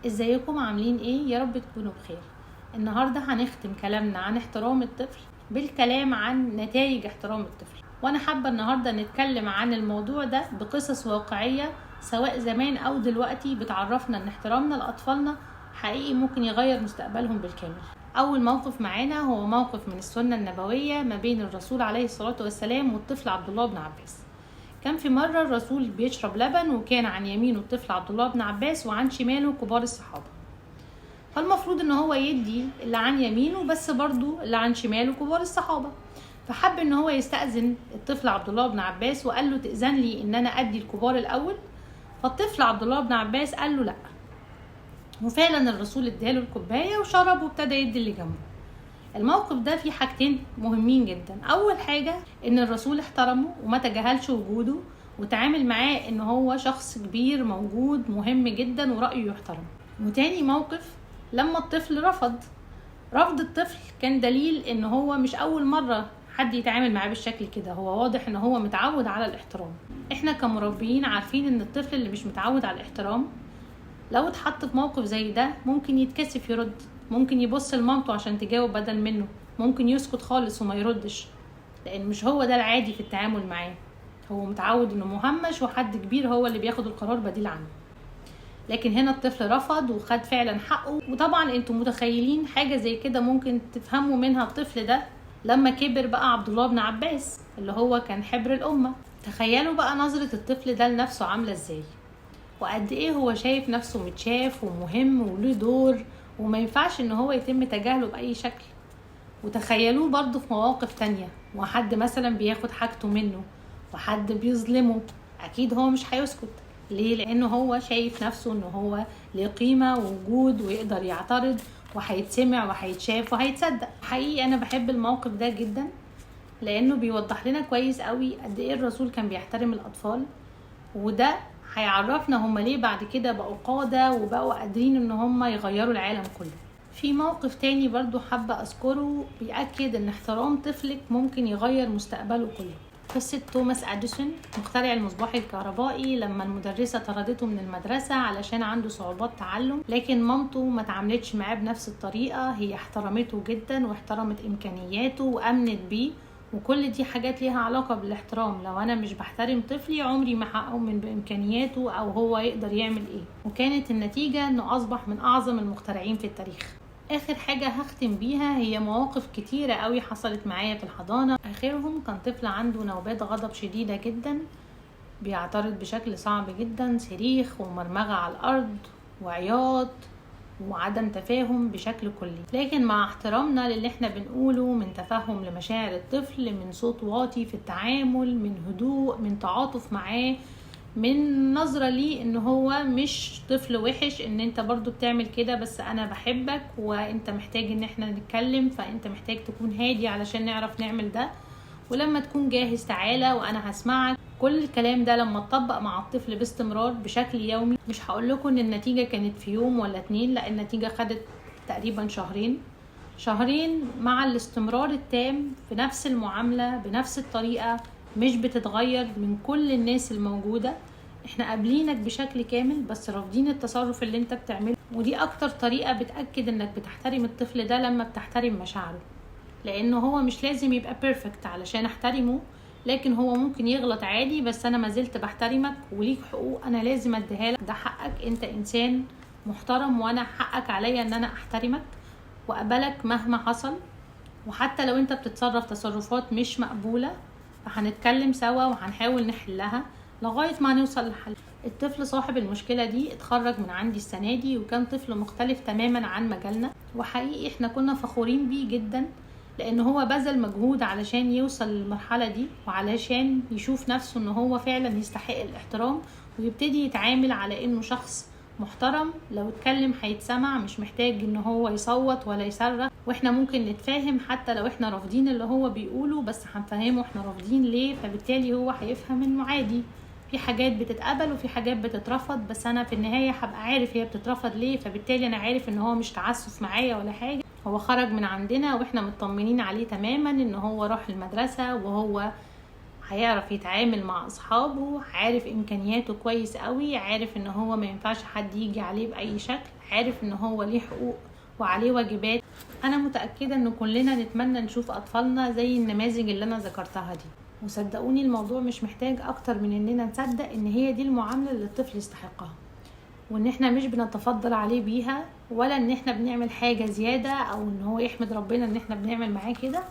ازيكم عاملين ايه؟ يا رب تكونوا بخير. النهارده هنختم كلامنا عن احترام الطفل بالكلام عن نتائج احترام الطفل، وانا حابة النهارده نتكلم عن الموضوع ده بقصص واقعية سواء زمان او دلوقتي بتعرفنا ان احترامنا لاطفالنا حقيقي ممكن يغير مستقبلهم بالكامل. اول موقف معانا هو موقف من السنة النبوية ما بين الرسول عليه الصلاة والسلام والطفل عبد الله بن عباس. كان في مرة الرسول بيشرب لبن، وكان عن يمينه الطفل عبد الله بن عباس وعن شماله كبار الصحابة. فالمفروض ان هو يدي اللي عن يمينه بس برضو اللي عن شماله كبار الصحابة. فحب ان هو يستأذن الطفل عبد الله بن عباس وقال له تأذن لي ان انا ادي الكبار الاول؟ فالطفل عبد الله بن عباس قال له لا، وفعلا الرسول اداله الكوباية وشرب وابتدى يدي اللي جنبه. الموقف ده فيه حاجتين مهمين جدا. اول حاجة ان الرسول احترمه وما تجاهلش وجوده وتعامل معاه ان هو شخص كبير موجود مهم جدا ورأيه يحترم. وتاني موقف لما الطفل رفض. رفض الطفل كان دليل ان هو مش اول مرة حد يتعامل معاه بالشكل كده، هو واضح ان هو متعود على الاحترام. احنا كمربيين عارفين ان الطفل اللي مش متعود على الاحترام لو اتحط في موقف زي ده ممكن يتكسف يرد، ممكن يبص لمامته عشان تجاوب بدل منه، ممكن يسكت خالص وما يردش، لان مش هو ده العادي في التعامل معاه. هو متعود انه مهمش وحد كبير هو اللي بياخد القرار بديل عنه. لكن هنا الطفل رفض وخد فعلا حقه. وطبعا انتم متخيلين حاجة زي كده ممكن تفهموا منها الطفل ده لما كبر بقى عبد الله بن عباس اللي هو كان حبر الأمة. تخيلوا بقى نظرة الطفل ده لنفسه عاملة ازاي، وقد ايه هو شايف نفسه متشاف ومهم وله دور وما ينفعش ان هو يتم تجاهله بأي شكل. وتخيلوه برضه في مواقف تانية، وحد مثلا بياخد حاجته منه وحد بيظلمه، اكيد هو مش هيسكت. ليه؟ لانه هو شايف نفسه ان هو ليه قيمة ووجود ويقدر يعترض وهيتسمع وهيتشاف وهيتصدق. حقيقي انا بحب الموقف ده جدا لانه بيوضح لنا كويس قوي قد ايه الرسول كان بيحترم الاطفال، وده هيعرفنا هما ليه بعد كده بقوا قادة وبقوا قادرين ان هما يغيروا العالم كله. في موقف تاني برضو حابة اذكره بيأكد ان احترام طفلك ممكن يغير مستقبله كله. قصة توماس أديسون مخترع المصباح الكهربائي لما المدرسة طردته من المدرسة علشان عنده صعوبات تعلم، لكن مامته ما تعاملتش معاه بنفس الطريقة، هي احترمته جدا واحترمت إمكانياته وأمنت بيه، وكل دي حاجات ليها علاقة بالاحترام. لو أنا مش بحترم طفلي عمري ما هأؤمن بإمكانياته أو هو يقدر يعمل إيه. وكانت النتيجة إنه أصبح من أعظم المخترعين في التاريخ. آخر حاجة هختم بيها هي مواقف كتيرة قوي حصلت معايا في الحضانة. آخرهم كان طفل عنده نوبات غضب شديدة جدا، بيعترض بشكل صعب جدا، صريخ ومرمغة على الأرض وعياط وعدم تفاهم بشكل كلي. لكن مع احترامنا للي احنا بنقوله من تفهم لمشاعر الطفل، من صوت واطي في التعامل، من هدوء، من تعاطف معاه، من نظرة ليه ان هو مش طفل وحش، ان انت برضو بتعمل كده بس انا بحبك وانت محتاج ان احنا نتكلم، فانت محتاج تكون هادي علشان نعرف نعمل ده، ولما تكون جاهز تعالى وانا هسمعك. كل الكلام ده لما اتطبق مع الطفل باستمرار بشكل يومي، مش هقول لكم ان النتيجة كانت في يوم ولا اتنين، لا النتيجة خدت تقريبا شهرين مع الاستمرار التام في نفس المعاملة بنفس الطريقة، مش بتتغير من كل الناس الموجودة. احنا قابلينك بشكل كامل بس رافضين التصرف اللي انت بتعمله. ودي اكتر طريقة بتأكد انك بتحترم الطفل ده، لما بتحترم مشاعره، لانه هو مش لازم يبقى perfect علشان احترمه، لكن هو ممكن يغلط عادي، بس انا ما زلت بحترمك وليك حقوق انا لازم اديها لك، ده حقك، انت انسان محترم وانا حقك عليا ان انا احترمك واقبلك مهما حصل، وحتى لو انت بتتصرف تصرفات مش مقبولة فهنتكلم سوا وهنحاول نحلها لغاية ما نوصل لحل. الطفل صاحب المشكلة دي اتخرج من عندي السنة دي، وكان طفل مختلف تماما عن مجالنا، وحقيقي احنا كنا فخورين بيه جدا لان هو بذل مجهود علشان يوصل للمرحلة دي، وعلشان يشوف نفسه ان هو فعلا يستحق الاحترام ويبتدي يتعامل على انه شخص محترم، لو اتكلم هيتسمع، مش محتاج ان هو يصوت ولا يصرخ، واحنا ممكن نتفاهم حتى لو احنا رافضين اللي هو بيقوله، بس هنفهمه احنا رافضين ليه، فبالتالي هو هيفهم انه عادي، في حاجات بتتقبل وفي حاجات بتترفض، بس انا في النهاية هبقى عارف هي بتترفض ليه، فبالتالي انا عارف ان هو مش تعسف معايا ولا حاجة. هو خرج من عندنا واحنا مطمنين عليه تماما ان هو راح المدرسة وهو هيعرف يتعامل مع اصحابه، عارف امكانياته كويس قوي، عارف ان هو ما ينفعش حد يجي عليه باي شكل، عارف ان هو ليه حقوق وعليه واجبات. انا متأكدة ان كلنا نتمنى نشوف اطفالنا زي النماذج اللي انا ذكرتها دي، وصدقوني الموضوع مش محتاج اكتر من اننا نصدق ان هي دي المعاملة اللي الطفل يستحقها، وان احنا مش بنتفضل عليه بيها، ولا ان احنا بنعمل حاجة زيادة او ان هو يحمد ربنا ان احنا بنعمل معاه كده.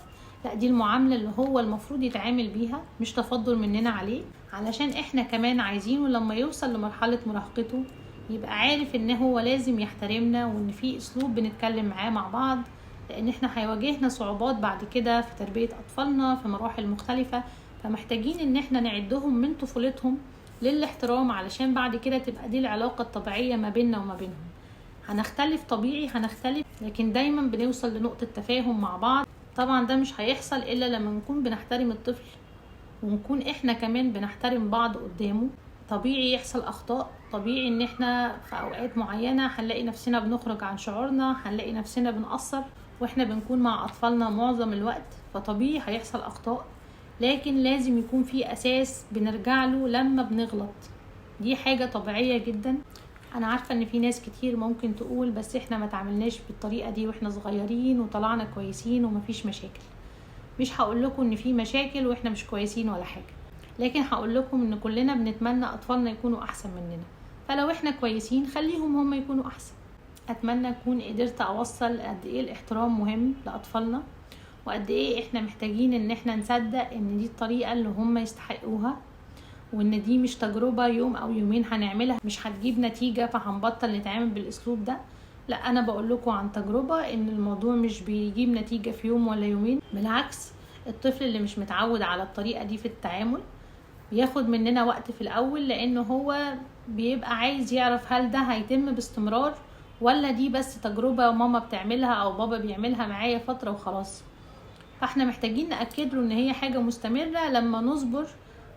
لا، دي المعاملة اللي هو المفروض يتعامل بيها، مش تفضل مننا عليه، علشان احنا كمان عايزينه لما يوصل لمرحلة مراهقته يبقى عارف ان هو لازم يحترمنا، وان في اسلوب بنتكلم معاه مع بعض، لان احنا هيواجهنا صعوبات بعد كده في تربية اطفالنا في مراحل مختلفة، فمحتاجين ان احنا نعدهم من طفولتهم للاحترام، علشان بعد كده تبقى دي العلاقة الطبيعية ما بيننا وما بينهم. هنختلف طبيعي هنختلف، لكن دايما بنوصل لنقطة تفاهم مع بعض. طبعا ده مش هيحصل الا لما نكون بنحترم الطفل، ونكون احنا كمان بنحترم بعض قدامه. طبيعي يحصل اخطاء، طبيعي ان احنا في اوقات معينة هنلاقي نفسنا بنخرج عن شعورنا، هنلاقي نفسنا بنقصر واحنا بنكون مع اطفالنا معظم الوقت، فطبيعي هيحصل اخطاء، لكن لازم يكون في اساس بنرجع له لما بنغلط. دي حاجة طبيعية جدا. انا عارفة ان في ناس كتير ممكن تقول بس احنا ما تعاملناش بالطريقة دي واحنا صغيرين وطلعنا كويسين ومفيش مشاكل. مش هقول لكم ان في مشاكل واحنا مش كويسين ولا حاجة، لكن هقول لكم ان كلنا بنتمنى اطفالنا يكونوا احسن مننا، فلو احنا كويسين خليهم هم يكونوا احسن. اتمنى اكون قدرت اوصل قد ايه الاحترام مهم لاطفالنا، وقد ايه احنا محتاجين ان احنا نصدق ان دي الطريقة اللي هم يستحقوها، وان دي مش تجربة يوم او يومين هنعملها مش هتجيب نتيجة فهنبطل نتعامل بالاسلوب ده. لا، انا بقول لكم عن تجربة ان الموضوع مش بيجيب نتيجة في يوم ولا يومين، بالعكس الطفل اللي مش متعود على الطريقة دي في التعامل بياخد مننا وقت في الاول، لانه هو بيبقى عايز يعرف هل ده هيتم باستمرار ولا دي بس تجربة ماما بتعملها او بابا بيعملها معايا فترة وخلاص. فاحنا محتاجين نأكد له ان هي حاجة مستمرة لما نصبر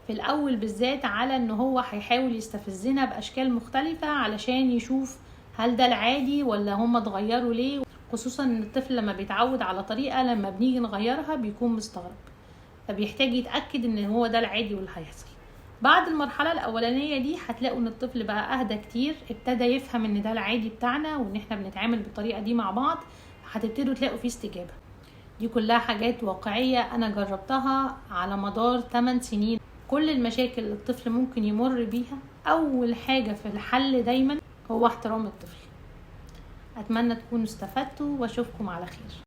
في الاول بالذات على ان هو هيحاول يستفزنا باشكال مختلفة علشان يشوف هل ده العادي ولا هم اتغيروا ليه، خصوصا ان الطفل لما بيتعود على طريقة لما بنيجي نغيرها بيكون مستغرب، فبيحتاج يتأكد ان هو ده العادي واللي هيحصل. بعد المرحلة الأولانية دي هتلاقوا ان الطفل بقى أهدى كتير، ابتدى يفهم ان ده العادي بتاعنا وان احنا بنتعامل بالطريقة دي مع بعض، هتبتدوا تلاقوا فيه استجابة. دي كلها حاجات واقعية أنا جربتها على مدار 8 سنين. كل المشاكل اللي الطفل ممكن يمر بيها أول حاجة في الحل دايما هو احترام الطفل. أتمنى تكونوا استفدتوا وأشوفكم على خير.